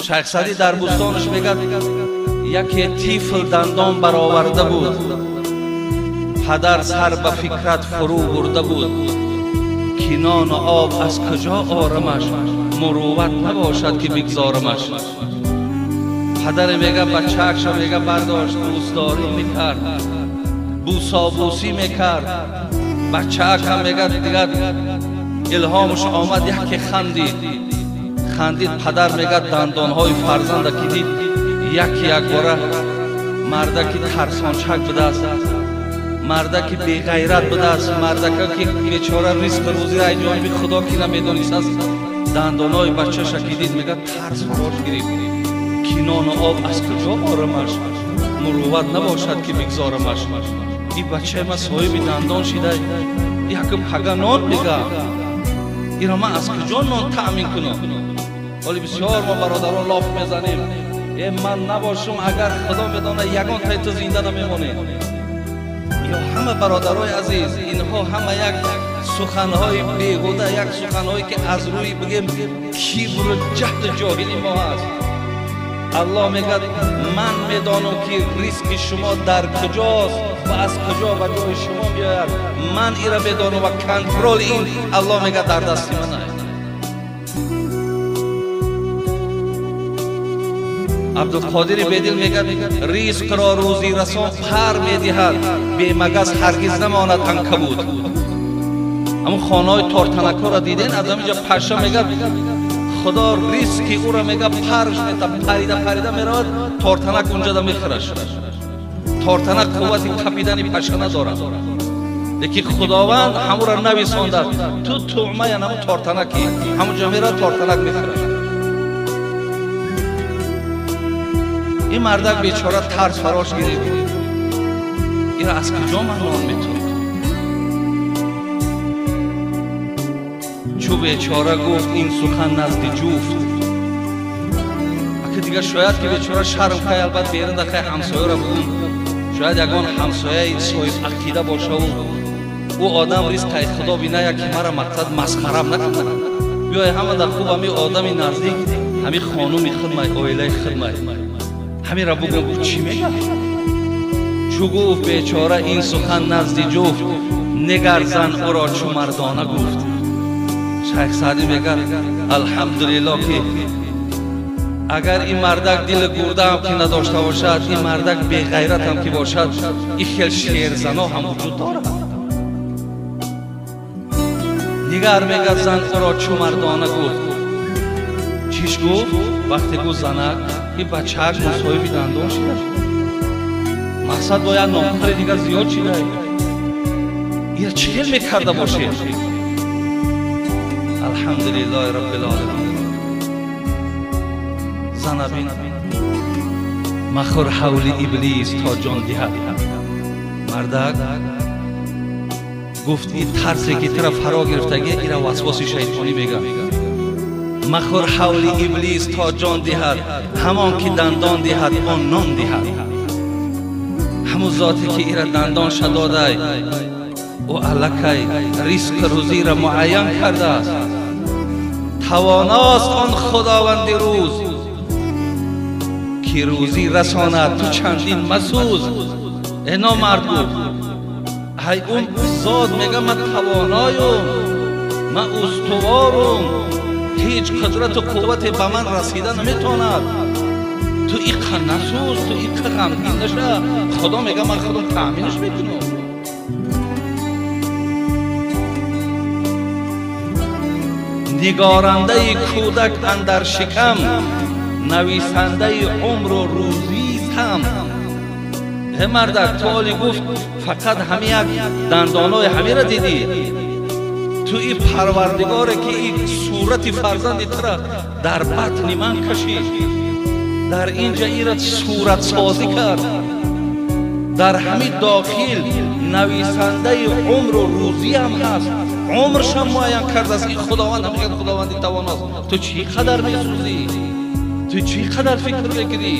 Шайх Саъдӣ дар бӯстонаш мегӯяд яке тифл дандон бароварда буд, падар сар ба фикрат фурӯ бурда буд, ки нону об аз куҷо орамаш, мурувват набошад ки бигзорамаш. Падаре мега бачаакша мега бардошт, дӯстдорӣ мекард, бӯсобӯсӣ мекард. Бачаакам мега дигар илҳомаш омад, яке хандид. Хандид, падар мега дандонҳои фарзанда ки дид, яке якбора мардаки тарсончак будааст, мардаки беғайрат будааст, мардака ки бечора ризқу рӯзиро аз ҷониби худо ки намедонистааст, дандонҳои бачаша ки дид, мега тарс фарош гирифт, ки нону об аз куҷо орамаш, мурувват набошад ки бигзорамаш. Ин бачаи ман соҳиби дандон шида, яку пага нон мега, иро ман аз куҷо нон таъмин кунам? Ҳоли бисёр мо бародарон лоф мезанем, э ман набошум, агар худо медонад ягон тай ту зинда намемонӣ. Ё ҳама бародарои азиз, инҳо ҳама як суханҳои беҳуда, як суханҳое ки аз рӯи бигем кибру ҷаҳду ҷоҳилӣ мо ҳаст. Аллоҳ мегӯяд ман медонам ки ризқи шумо дар куҷост ва аз куҷо ба ҷои шумо меояд, ман ира медонам ва контроли ин Аллоҳ мегӯяд дар дасти ман аст. Абдулқодири Бедил мегӯяд ризқро рӯзӣ расон пар медиҳад, бемагаз ҳаргиз намонад анкабут. Ҳамун хонаҳои тортанакҳоро диден, аз ҳаминҷа паша мегӯяд худо ризқи ӯро мега парш мета, парида парида меравад, тортанак унҷада мехӯраш. Тортанак қуввати қапидани паша надорад, лекин худованд ҳамуро нависондад, ту туъмая наму тортанаки, ҳамунҷа меравад тортанак мехӯраш. Ин мардак бечора тарс фарош гирифт, ира аз куҷо ман нон метавонам? Чу бечора гуфт ин сухан назди ҷуфт, ака дигар шояд ки бечора шарм кай, албат берунда кай ҳамсояро бугум, шояд ягон ҳамсояи соҳиб ақида бошаву ӯ одам ризқаи худо биная ки мара мақсад масхарам накунад. Биёй ҳама дар хуб ҳами одами наздик, ҳами хонуми хидмай, оилаи хидмай, ҳамира бугум, ӯ чӣ мегӯяд? Чу гуфт бечора ин сухан назди ҷуфт, нигар зан ӯро чу мардона гуфт. Шайх Саъдӣ мегӯяд алҳамдулиллоҳ ки агар ин мардак дили гурдаам ки надошта бошад, ин мардак беғайратам ки бошад, ин хел шерзано ҳам вуҷуд дорад. Нигар мегӯяд зан ӯро чу мардона гуфт. Чиш гуфт? Вақте гуфт занак ин бачаак мусоҳиби дандон шуда, мақсад бояд нонхӯри дигар зиёд шуда, ира чӣ хел мекарда бошед? Алҳамдулиллоҳи раббил оламин. Зана бин, махӯр ҳавли иблис то ҷон диҳад. Мардак гуфт ин тарсе ки тура фаро гирифтагӣ, ира васвоси шайтонӣ мегӯяд. Махӯр ҳавли иблис то ҷон диҳад, ҳамон ки дандон диҳад он нон диҳад. Ҳамун зоте ки ира дандонша додай, ӯ аллакай ризқу рӯзиро муайян кардааст. Тавоност он худованди рӯз ки рӯзӣ расонад, ту чандин масӯз. Э номард гуфт, ҳай он зот мега ман тавоноюм, ман устуворум, ҳеҷ қудрату қуввате ба ман расида наметавонад. Ту иқа насӯз, ту иқа ғамгин наша, худо мега ман худам таъминаш мекунам. Нигорандаи кӯдак андар шикам, нависандаи умру рӯзист ҳам. Э мардак, ту оли гуфт фақат ҳами як дандонои ҳамира дидӣ, ту и парвардигоре ки и сурати фарзанди тура дар батни ман кашид, дар инҷа ира суратсозӣ кард, дар ҳами дохил нависандаи умру рӯзиам ҳаст, умршам муайян кардааст. Ин худованд ҳамин худованди тавоност. Ту чӣ қадар месӯзӣ? Ту чӣ қадар фикр мекунӣ?